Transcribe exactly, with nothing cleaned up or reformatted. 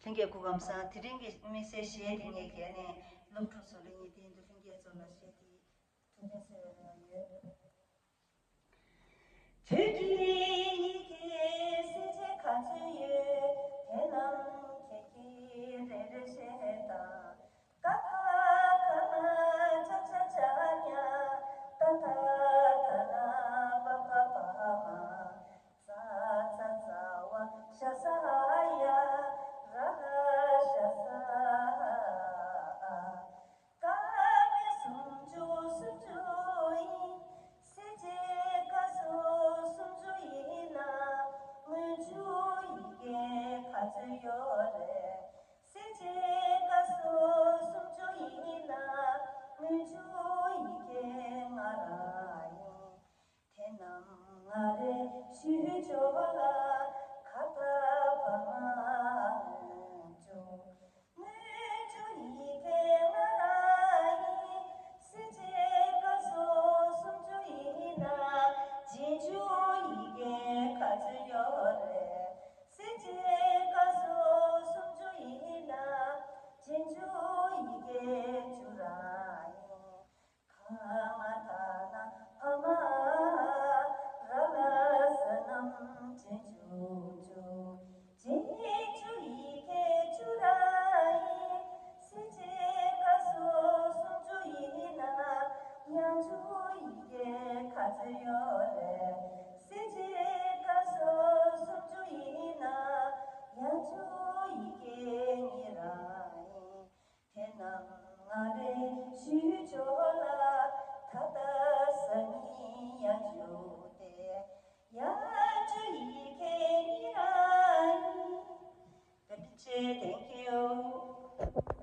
ལྷན་རྒྱས་སྐུ་ཁམས་བཟང་། དེ་རིང་གི་དམིགས་བསལ་གཞས་དེ་ངས་རྒྱལ་ནས་སློབ་ཕྲུག་ཚོ་ལ་ངས་དེ་འདུག་ལྷན་རྒྱས་ཚོ་ལ་གཞས་དེ་ཐུགས་རྗེ་གཟིགས་ཡོད། དུས་ཀྱི་ཡི་གེ་སྲིད་རྗེ་ག་ཚོད་ཡོད། དེ་རྣམས་ཁྱེད་ཀྱིས་རེ་རེ་བཤད་དང་། ཀ་ཁ་ག་ན་ཅ་ཆ་ཇ་ཉ། ཏ་ཐ་ད་ན་པ་ཕ་བ་མ། ཙ་ཚ་ཛ་ཝ་ཞ་ཟ་ཧ་ཡ། ར་ཧ་ཤ་ཟ་ཧ། ཀ་ཁ་སུམ་ཅུ་སུམ་ཅུ་ཡིན། སྲིད་རྗེ་ཀ་སོ་སུམ་ཅུ་ཡིན་ན། སྔོན་འཇུག་ཡི་གེ་ག་ཚོད་ཡོད་རེད། སྲིད་རྗེ་ཀ་སོ་སུམ་ཅུ་ཡིན་ན། སྔོན་འཇུག་ཡི་གེ་ང་རང་ཡིན། དེ་རྣམས་ང་རེ་ཞུས་ཆོག་ལ། ཁ་ཏ་བ་མ་སྔོན་འཇུག་སྔོན་འཇུག་ཡི་གེ་ང་རང་ཡིན། སྲིད་རྗེ་ཀ་སོ་སུམ་ཅུ་ཡིན་ན། རྗེས་འཇུག་ཡི་གེ་ག་ཚོད་ཡོད་རེད། སྲིད་རྗེ་ཀ་སོ་སུམ་ཅུ་ཡིན་ན། རྗེས་འཇུག་ཡི་གེ་བཅུ་རང་ཡིན། ག་ང་ད་ན་བ་མ། ར་ལ་ས་རྣམས་རྗེས་འཇུག་བཅུ། རྗེས་འཇུག་ཡི་གེ་བཅུ་རང་ཡིན། སྲིད་རྗེ་ཀ་སོ་སུམ་ཅུ་ཡིན་ན། ཡང་འཇུག་ཡི་གེ་ག་ཚོད་ཡོད་རེད། སྲིད་རྗེ་ཀ་སོ་སུམ་ཅུ་ཡིན་ན། ཡང་འཇུག་ཡི་གེ་གཉིས་རང་ཡིན། དེ་རྣམས་ང་རེ་ཞུས་ཆོག་ལ། ད་ལྟ་ས་ཉིན་ཡང་འཇུག་སྟེ། ཡང་འཇུག་ཡི་གེ་གཉིས་རང་ཡིན། བཀའ་དྲིན་ཆེ། Thank you.